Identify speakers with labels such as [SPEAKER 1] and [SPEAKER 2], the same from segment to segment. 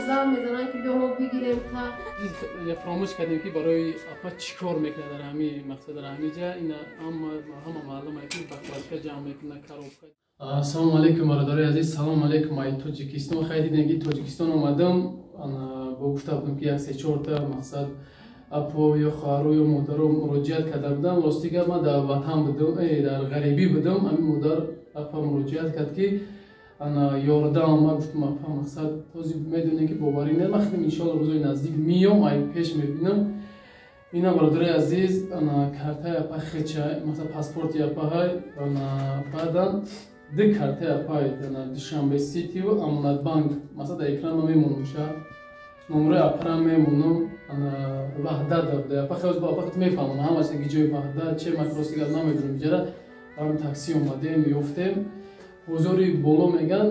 [SPEAKER 1] Занг мезананд, ки биё, мо бигирем та.
[SPEAKER 2] Фаромӯш кардем, ки барои апа чӣ кор мекунад. Дар ҳами мақсад, дар ҳами ҷа ина ҳама маълума, ки баклажка ҷамъ мекунад, коробка. Ассалому алайкум, бародарои азиз, салому алайкум ай Тоҷикистон. Хай, дидем, ки Тоҷикистон омадам. Бо гуфта будам, ки як се чорта мақсад апо ё хоҳаро ё модаро муроҷиат карда будам. Рости гап, ман дар ватан будам, дар ғарибӣ будам. Ҳамин модар, апа муроҷиат кард, ки ана ёрдам. Ман гуфтам, апа, мақсад този медонем, ки боварӣ не, ман худам иншоалло рӯзои наздик миём, ай пеш мебинам. Ина, бародарои азиз, ана картаи апа хеча, мақсад паспорти апаҳай. Ана баъдан ду картаи апай, ана Душанбе Ситиву Амонатбанк. Мақсад дар экран ма мемонумша, номрои апара мемонум. Ана Ваҳдат буда апа, хеле бо апа мефаҳмам ҳамаш, ки ҷои Ваҳдат че, ман рости гап намедонам. Иҷара ҳам такси омадем, ёфтем, бозори боло меган,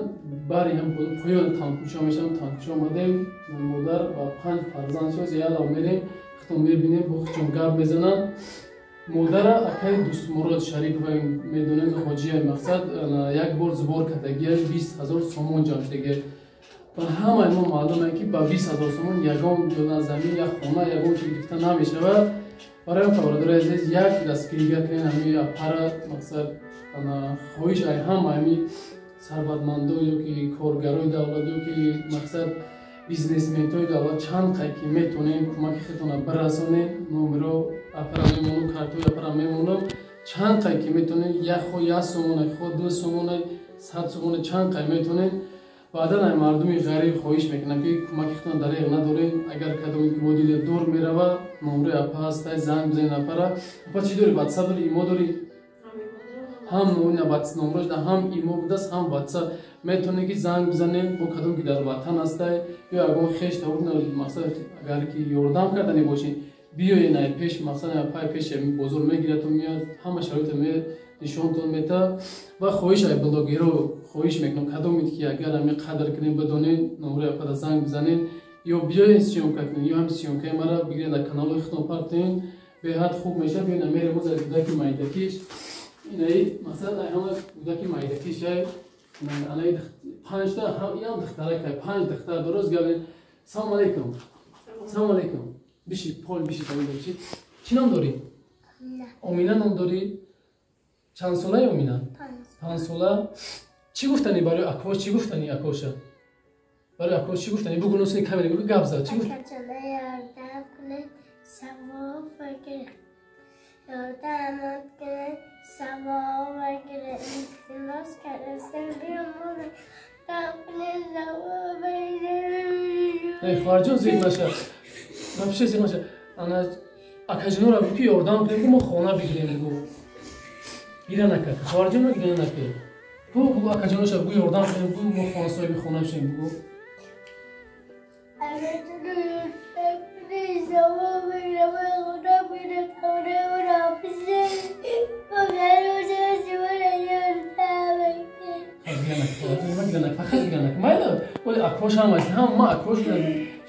[SPEAKER 2] бари ҳам поён танкӯча мешавам, танкӯча омадем. Модар ва панҷ фарзанд шоз ялав мерем, хитон мебинем, бо хичон гап мезананд. Модара акаи Дӯстмурод Шарипова медонем, ҳоҷия. Мақсад як бор сбор кардагия, 20 000 сомон ҷамъ шудагия. Ба ҳамаи мо маълуме, ки ба 20 000 сомон ягон ҷона замин, як хона, ягон чиз гирифта намешавад. Барои он, бародарои азиз, як дастгирӣ кунед ҳамин апара. Мақсад хоҳиш ай ҳама ҳами сарватмандо ё ки коргарои давлат ё ки мақсад бизнесментҳои давлат, чанд қай ки метонем, кӯмаки худтона бирасонем. Номеро апара мемонам, картои апара мемонам. Чанд қай ки метонем, як хо як сомона, хо 2 сомона, 100 сомона, чанд қай метонем. Баъдан ай мардуми ғариб хоҳиш мекунам, ки кӯмаки худтона дареғ надорем. Агар кадоме ки бо дили дур мерава, номрои апа ҳастай, занг бизанед апара. Апа, чӣ дорӣ? Ватсап дорӣ, имо дорӣ? Ҳам номрош ҳам имо будааст, ҳам ватсап. Метавонед, ки занг бизанем бо кадом ки дар ватан ҳастай ё ягон хеш тавр. Мақсад, агар ки ёрдам кардани бошед, биёен ай пеш, мақсад пай пеш бозор мегиратон, меяд, ҳама шароито нишонтон мета. Ва хоҳиш ай блогеро хоҳиш мекунам, кадомед ки агар ами қадр кунем, бидонед, номрои апада занг бизанед ё биёен съёмка кунед, ё ҳами съёмкаи мара бигиред, дар каналҳои худтон партоен, беҳад хуб мешавад. Биёен, мерем оз кӯдаки майдакиш. Инаи масалан ай ҳама кӯдаки майдакиш ай, анаи панҷта ям духтарак, панҷ духтар. Дуруст гап. Салому алайкум, салому алайкум. Биши, пол биши, биши. Чӣ ном дорӣ? Омина ном дорӣ. Чанд солаи, Омина? 5 сола. Чӣ гуфтанӣ барои акош? Чӣ гуфтанӣ акоша? Барои акош чӣ гуфтанӣ? Бугу, носини камера бугу, гап зад. Чӣ гуфт?
[SPEAKER 3] Савоб бигиред, ёрдамот кунед, савоб бигиред. Илтимос кардастем, биёмонед, савоб бигиред.
[SPEAKER 2] Хоҳарҷон, зиқ наша, вообще зиқ наша. Ана акаҷонора бугу, ки ёрдам кунем, ки мо хона бигирем. Бугу, гира накард. Хоҳарҷонро гира накард. Бугу, бугу, акаҷоноша бугу, ёрдам кунем, бугу, мо хона, соҳиби хона бишем, бугу.
[SPEAKER 3] Савоб бигиред, хона бигиред, хона.
[SPEAKER 2] Фақат гира накард, майла. Оли акош ҳам аст, ҳама акош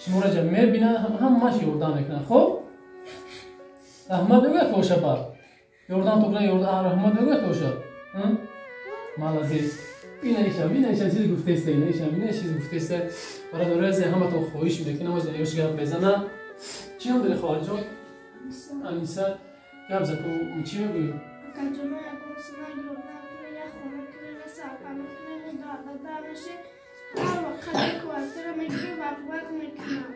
[SPEAKER 2] шуморо ҷа мебинад, ҳамаш ёрдам мекунад. Хоб, раҳмат мегӯяд акоша, ба ёрдам то кунад, раҳмат мегӯяд акоша. Молодец. Ина ишам, ина ишам чиз гуфтеста, ина ишам, ина чиз гуфтеста. Бародари азиз, ҳаматон хоҳиш мекунам, оз ёш гап мезана. Чӣ ном дори, хоҳарҷон? Аниса. Гап за, чӣ мегӯӣ?
[SPEAKER 4] Акаҷоно, ягон сина ёрдам кунед, як хона кунед, сарпаноҳ кунед, дарда нашед. Ҳар вақт квартира мегирем, вақ-вақ мекунам.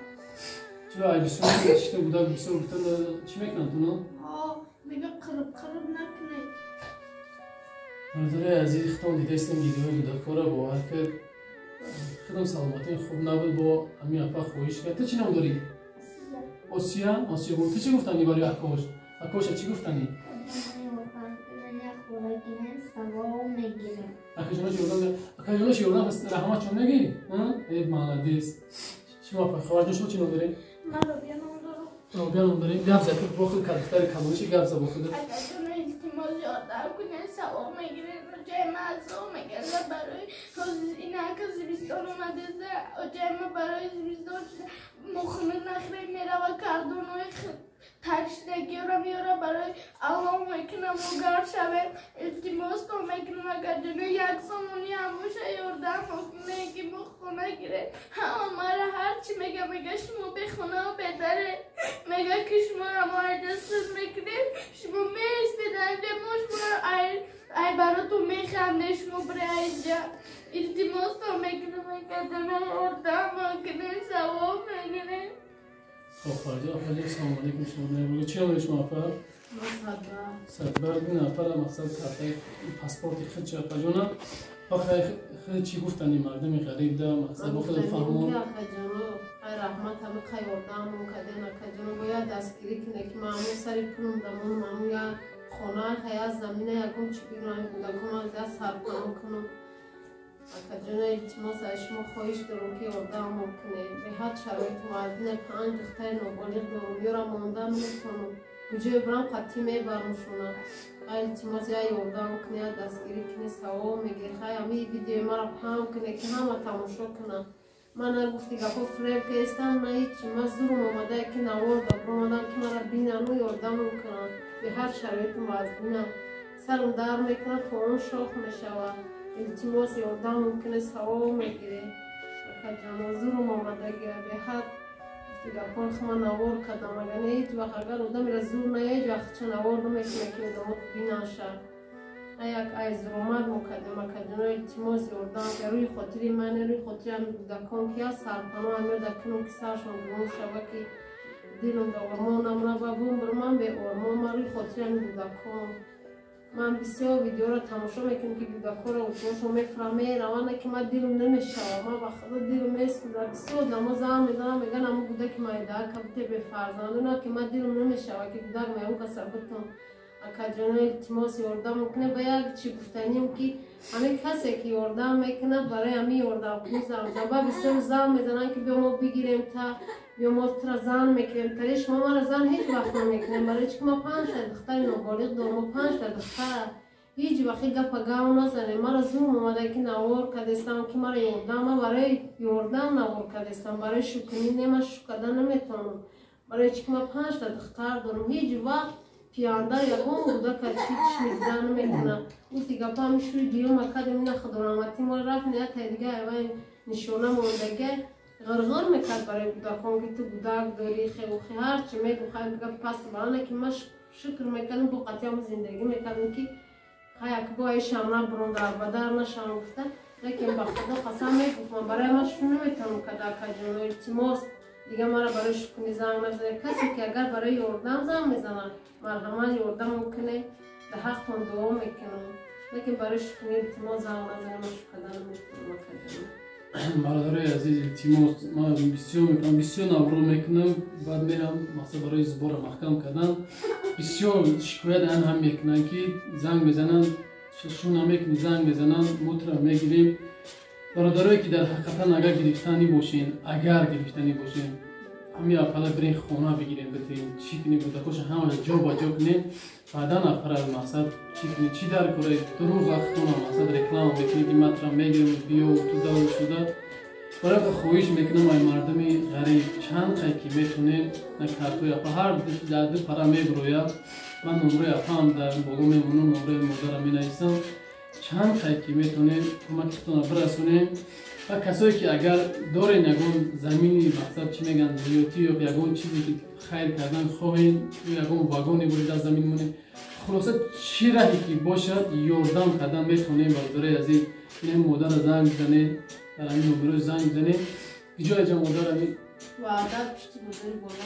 [SPEAKER 2] Чиро бисёр чита буда, бисёр гуфтан, чӣ мекунанд туно?
[SPEAKER 4] Мега, қириб қириб накунед.
[SPEAKER 2] Бародари азиз, худтон дидаистем видеои кӯдакҳоро. Бовар кард, худам саломатим хуб набуд, бо ҳамин апа хоҳиш кард. Ту чӣ ном дорӣ? Осия. Осия, ту чӣ гуфтанӣ барои акош? Акоша чӣ гуфтанӣ? Акаҷонош ёрдам, акаҷонош ёрдам, раҳмат чон мегӣ? Э, молодец. Шумо, апа, хоҳарҷон, шумо чӣ ном доред?
[SPEAKER 4] Ман Робия ном дорам.
[SPEAKER 2] Робия ном доред. Гап зад бо худ, духтари калониши, гап зад бо худ.
[SPEAKER 4] Акаҷоно, илтимос, ёрдам кунед, савоб мегиред. Оҷаи ма азоб мегардад барои инака зимистон омадеда. Оҷаи ма барои зимистон мохунук нахӯред, мерава, кардонои таршидагиёра меёра, барои аллоҳ мекунам, мо гарм шавем. Илтимостон мекунам. мекунам акаҷоно, як сомонӣ ҳам боша ёрдам кунед ки мо хона гирем. Ҳама мара ҳарчи мега, мега шумо бехонаву бедаре, мега ки шуморо мо айдасуз мекунем, шумо меистед анҷа, мо шуморо ай баротон механдем, шумо бире айҷа. Илтимостон мекунам акаҷоно, ёрдам кунед, савоб мегирем.
[SPEAKER 2] Хоб, хоҳарҷон, апаҷон, салому алейкум. Шумо чӣ номи шумо, апа? Садбар. Ин апара мақсад картаи паспорти худча апаҷона. Хеле чӣ гуфтани мардуми ғариб да мақсад бо хеле фаҳмон.
[SPEAKER 1] Акаҷоно, хай раҳмат, ҳами қай ёрдамон карден акаҷоно, бояд дастгирӣ кунед ки ман ҳамун сари пулм дамонам, ҳамун як хона, я замина, ягон чӣ бигирам, кӯдакон я сарпаноҳ кунам. Акаҷоно, илтимос аз шумо хоҳиш дорам ки ёрдамон кунед. Беҳад шароити муаззине, панҷ духтари ноболиғ дорам, ёра монда наметавонам. Куҷое бирам қатъӣ мебарамшона. Хай илтимос, я ёрдам кунед, я дастгирӣ кунед, савоб мегиред. Хай ҳамин видеои маро паҳн кунед ки ҳама тамошо кунанд. Ман нагуфти гапҳо фиреб кардистам, на ҳечи. Ман зурум омада ки навор баромадам ки маро бинану ёрдамон кунанд. Беҳад шароити муаззина. Сарам дард мекунад, поён шох мешавад. Илтимос, ёрдамон кунед, савоб мегиред. Акаҷоно, зурум омадагия, беҳад гапҳои хума навор кардам. Агар не, ҳеҷ вақт агар одамеро зур на, ҳеҷ вақт ча навор намекунад ки одамо бинашад. Як ай зуромад мо кардем акаҷоно, илтимос, ёрдам ки рӯи хотири ман, рӯи хотири ҳами кӯдакон ки аз сарпаноҳ ҳамёда кунам ки саршон гум шава, ки дилам ба ормон намонад ва бумбурам ман беормон, ман рӯи хотири ҳами кӯдакон. Ман бисёр видеоро тамошо мекунам ки кӯдакҳоро очиҳошон мефурам, мераванд, ки ман дилам намешавад. Ман ба худо дилам месӯзад. Бисёр одамо занг мезананд, мегӯянд ҳамун кӯдаки майдаак кабуте бефарзанду, ки ман дилам намешавад ки кӯдак меягон каса бутон. Акаҷоно, илтимос, ёрдам кунед. Ба як чӣ гуфтанем ки ҳамин касе ки ёрдам мекунад, барои ҳамин ёрдамкунӣ занг мезанад. Ба бисёр занг мезананд ки биё мо бигирем та, биё мо тура зан мекунем. Тари шумо мара зан ҳеҷ вақт намекунем, барои чӣ ки ман панҷта духтари ноболиғ дорам, мо панҷта духтар. Ҳеҷ вақт гапа гав назанем. Мара зулм омада ки навор кардестам ки мара ёрдам, ман барои ёрдам навор кардестам, барои шукунӣ не, ман шук карда наметавонам. Барои чӣ ки ман панҷта духтар дорам, ҳеҷ вақт пиёнда ягон кӯдака чӣ чишми дида намекунад. Гуфти гапа ҳами шӯи дуюма кардем, ина худораҳматӣ мо рафт, я тай дига айвай нишона мондага ғирғир мекард барои кӯдакон ки ту кӯдак дорӣ, хевухи ҳарчи мегӯ, хай гап паст балане ки ман шукр мекардам, бо қатъиам зиндагӣ мекардам ки хай як бо айшам набурам, дар бадар нашам гуфта. Лекин ба худо қасам мегуфт, ман барои ман шу наметавонам карда акаҷоно, илтимос, дига мара барои шукунӣ занг назанед. Касе ки агар барои ёрдам занг мезанад, марҳамат, ёрдамон кунед, дар ҳақтон дуо мекунам. Лекин барои шукунӣ илтимос занг назанед, ман шук карда наметавонам акаҷоно.
[SPEAKER 2] Бародарои азиз, илтимос, ман бисёр мекунам, бисёр наврӯ мекунам, баъд мерам мақсад барои збора маҳкам кардан. Бисёр шикоят ҳам мекунанд ки занг мезананд, шу намекунӣ, занг мезананд, мо тура мегирем. Бародарое ки дар ҳақиқатан агар гирифтанӣ бошен, агар гирифтанӣ бошен, ҳамин апара бирен хона бигирем, битем, чӣ кунем, кӯдакоша ҳамаша ҷо ба ҷо кунем, баъдан апара мақсад чӣ кунем, чӣ дар кора дурӯғ вақтона мақсад реклама мекунем ки ман тура мегирем, биё туда шуда. Барои хоҳиш мекунам ай мардуми ғариб, чанд қай ки метонем на картои апа ҳар дар ду пара мебирояд, ман номрои апаам дар боло мемонам, номрои модарам менависам. Чанд қай ки метонем кӯмаки худтонро бирасонем. Ва касое ки агар дорен ягон замини мақсад чӣ мегӯянд зиётӣ ё ягон чизе ки хайр кардан хоҳем, ё ягон вагоне буред аз замин монем, хулоса чӣ раҳе ки бошад ёрдам кардан метонем. Бародарои азиз, ин модарро занг бизанед, дар ҳамин номеро занг бизанед. Иҷоя ҷа модар ҳамин
[SPEAKER 1] Ваҳдат пушти бозори боло.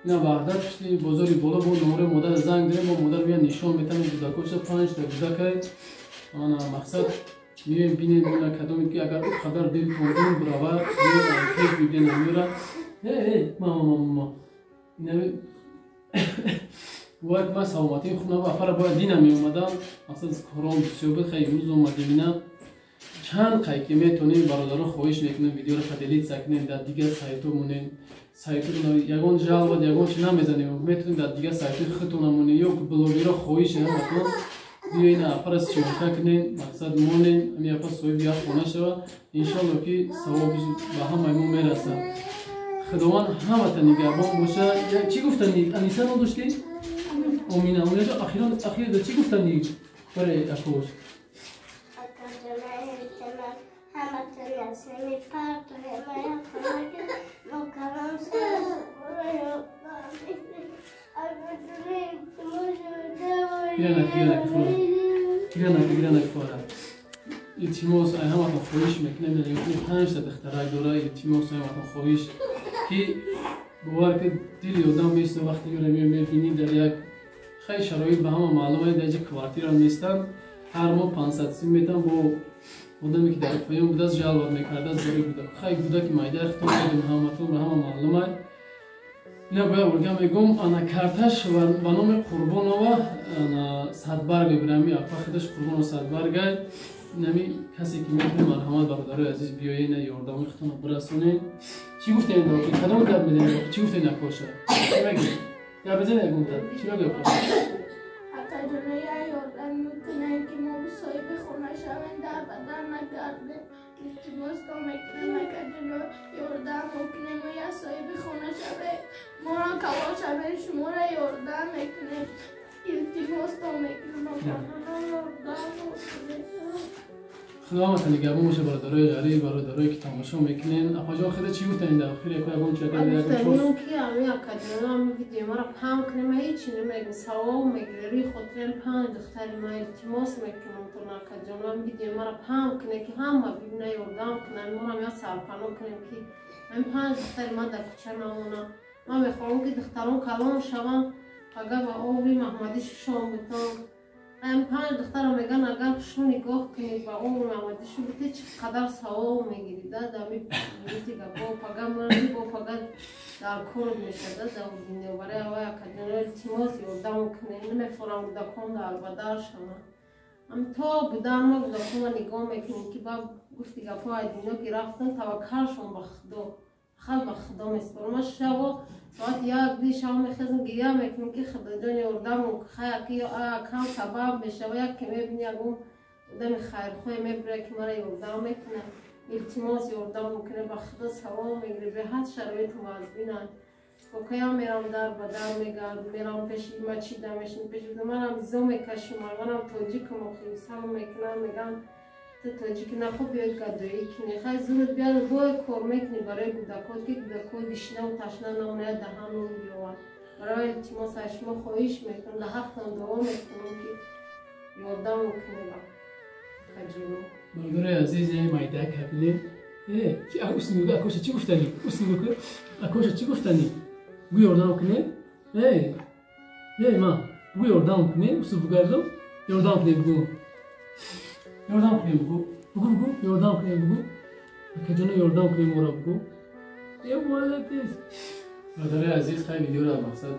[SPEAKER 2] Ина Ваҳдат пушти бозори боло бо номерои модар занг дорем, бо модар бия нишон метавонем кӯдакоша, панҷта кӯдакай. Ана мақсад меоем бинем ина кадоме ки агар ӯ қадар дилтон дум бирава, пеш бибинем амира. Э, мама, мама, ина бояд ман саломатии хуб набуд, афара бояд дина меомадам, мақсад кором бисёр буд, хай имрӯз омадем. Ина чанд қай ки метонем бародаро хоҳиш мекунем видеоро поделиться кунем, дар дигар сайтҳо монем, сайтҳо ягон жалоба, ягон чи намезанем, метонем дар дигар сайтҳои худтона монем ё блогерро хоҳиш ҳаматон биё ина апара съёмка кунем, мақсад монем, ҳамин апа соҳиби як хона шава, иншоалло ки савобиш ба ҳамаи мо мерасад. Худованд ҳамата нигаҳбон боша. Чӣ гуфтани Аниса ном доштӣ? Омина. Оминаҷон, ахиран ахир чӣ гуфтани барои акош?
[SPEAKER 3] Мепартоем ая хона ки мо калон
[SPEAKER 2] Гиря накхора. Илтимос ай ҳаматон хоҳиш мекунем, панҷта духтарак дора, илтимос ай ҳаматон хоҳиш ки бовар ки дили одам место вақте ёра мебинӣ дар як хеле шароит ба ҳама маълум ай дар ҷа квартира нестанд, ҳар моҳ 500 сим метан бо одаме ки дар поён будааст жалба мекардааст барои кӯдак. Хай кӯдаки майда хитоб кардем ҳаматон ба ҳама маълум ай. Ина бояд урга мегум ана карташ ба номи Қурбонова ана Садбарг мебинам, апа худаш Қурбонова Садбаргай. Инами касе ки метавонед марҳамат бародарои азиз биёед, ина ёрдамои худтонро бирасонед. Чӣ гуфтем кадом гап мезанед? Чӣ гуфтем акоша? Чӣ мегӯед? Гап мезанед ягон гап? Чӣ мегӯед акоша?
[SPEAKER 4] Акаҷоная ёрдам мекунанд ки мо соҳиби хона шавем, дар ба дар нагардем. Илтимос мекунем акаҷоно ёрдам мекунем, мо я соҳиби хона шавем, моро калон шавем, шуморо ёрдам мекунем. Илтимос мекунем акаҷоно ёрдам мекунем.
[SPEAKER 2] Худо нигаҳбон боша бародарои ғариб, бародарое ки тамошо мекунен. Апаҷон худа чӣ гуфтанед дар охир? Ягон чӣ
[SPEAKER 1] гуфтанем ки ами акаҷоно ами видеои маро паҳн кунем, ман ҳечи намегӯм, савоб мегирем рӯи хотирам панҷ духтари ман илтимос мекунам тон акаҷоно ами видеои маро паҳн кунем ки ҳама бибина, ёрдам кунам, моро я сарпаноҳ кунем ки ами панҷ духтари ман дар кӯча намонам. Ман мехоҳам ки духтарон калон шаванд, агар ба оби Маҳмадӣ шушон бутон. Ам панҷ духтарам меган агар шу нигоҳ кунед ба оби Маҳмадӣ шу бите чӣ қадар савоб мегирид дами гуфти гапо пага марди бо пага дар кор мешада дар дунё. Барои авай акаҷоно илтимос ёрдам кунед, намефорам кӯдакон дар ба дар шаванд. Ам то будан ма кӯдаконро нигоҳ мекунем ки ба гуфти гапо ай дунё ки рафтан таваккалшон ба Худо, фақат ба Худо месупорам. Ман шаво соати як ди шав мехезам, гиря мекунам ки Худоҷон ёрдамон хай ки кам сабаб мешава, як ки мебини ягон одами хайрхоҳе мебира ки мара ёрдам мекунад. Илтимос ёрдам мекунад, ба Худо савоб мегирад, беҳад шароиту вазбинад. Окаям мерам дар ба дар мегардам, мерам пеши мачида мешинам, пеши манам изо мекашам, манам тоҷикам охи салом мекунам, меган ту тоҷики нахо биёй гадоӣ кунӣ, хай зуд биёд бой кор мекунӣ барои кӯдакот ки кӯдакот гишнаву ташна намояд, даҳан нон биёвад. Барои илтимос аз шумо хоҳиш мекунам, дар ҳақтон дуо мекунам ки ёрдам кунед акаҷоно.
[SPEAKER 2] Бародарои азиз, яъне майда кабинет. Ус нигоҳ акоша чӣ гуфтанӣ? Ус нигоҳ акоша чӣ гуфтанӣ? Гӯ ёрдам кунед? Ма бугӯ ёрдам кунед, усу бугардам, ёрдам кунед бугӯ. Ёрдам кунем бугӯ. Бугӯ бугӯ, ёрдам кунем бугӯ. Акаҷоно ёрдам кунем моро бугӯ. Е молодец. Бародарои азиз, хай видеоро мақсад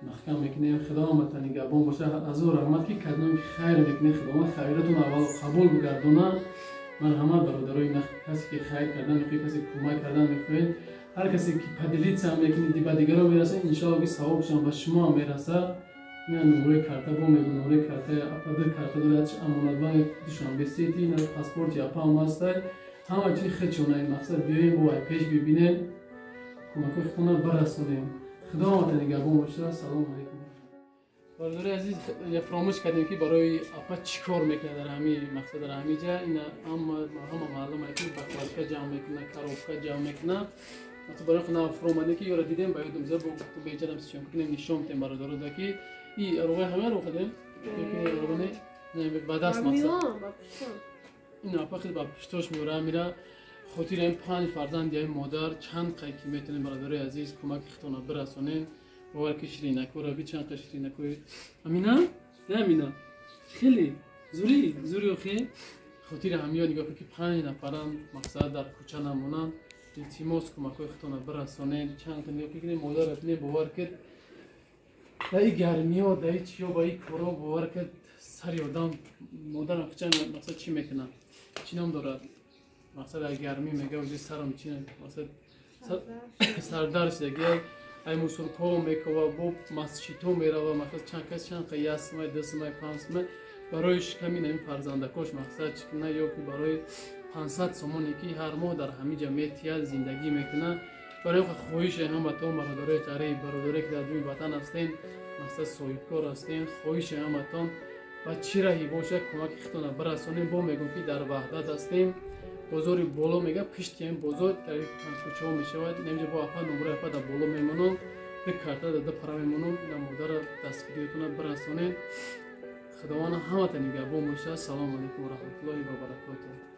[SPEAKER 2] маҳкам мекунем. Худо нигаҳбон боша. Азор раҳмат ки кадом ки хайр мекунед, Худованд хайратон аввал қабул бигардона. Марҳамат бародарои, касе ки хайр кардан мехоҳед, касе кӯмак кардан мехоҳед, ҳар касе ки поделиться мекунед ба дигарон мерасад, иншоалло ки савобшон ба шумо ҳам мерасад. Ина номрои карта бо мегӯ, номрои карта апа ду карта дорад, Амонатбанк Душанбе Сити, ина паспорти апа ҳам ҳастай. Ҳама чи худшона мақсад биёем бо пеш бибинем, кӯмакҳои худтонро барасонем. Худо нигаҳбон боша. Салому алайкум. Бародарои азиз, фаромӯш кардем ки барои апа чӣ кор мекунад дар ҳами мақсад дар ҳами ҷа. Ина ҳама маълум ки баклажка ҷамъ мекунад, коробка ҷамъ мекунад. Барои худам фуромадем ки ёро дидем, ба ёдум зад, беҷарам съёмка кунем, нишон медем бародарода ки и роғаи ҳама ро хадем ба даст мақсад. Ин апа хел ба пуштош меора мира хотири ин панҷ фарзанди ин модар чанд қай ки метавонем бародарои азиз кӯмаки худтонро бирасонем. Бовар ки ширинакҳоро би чанд қай ширинакҳои Амина? Не Амина? Хеле зури зури охи хотири ҳамиё нигоҳ кун ки панҷ нафаран мақсад дар кӯча намонанд. Илтимос кӯмакҳои худтонро бирасонем. Чанд қай нигоҳ кунем модарро бинем, бовар ки дар ин гармиё, дар ин чиё, ба ин коро бовар ки сари одам модарам кӯча мақсад чӣ мекунад, чӣ ном дорад, мақсад ай гармӣ мега уҷи сарам чи мақсад сардар шидаги ай мусуркҳо мекова, бо масҷидҳо мерава, мақсад чанд кас чанд қа як сумай, ду сумай, панҷ сумай барои шиками ин фарзандакош мақсад чӣ кунад, ё ки барои 500 сомоне ки ҳар моҳ дар ҳамин ҷа метиҳад зиндагӣ мекунад. Барои хоҳише ҳаматон бародарои ғариб, бародарое ки дар рӯи ватан ҳастем, мақсад соҳибкор ҳастем, хоҳише ҳаматон ба чӣ раҳӣ бошад кӯмаки худтонро бирасонем. Бо мегӯм ки дар ваҳдат ҳастем, Бозори боло мега, пишти ҳамин бозор дар панҷкӯчаҳо мешавад. Инҷа бо апа номраи апа дар боло мемонам, ду карта дар ду пара мемонам. Ина модара дастгириятона бирасонед. Худованд ҳамата нигаҳбон бошад. Салому алайкум ва раҳматуллоҳи ва баракотуҳ.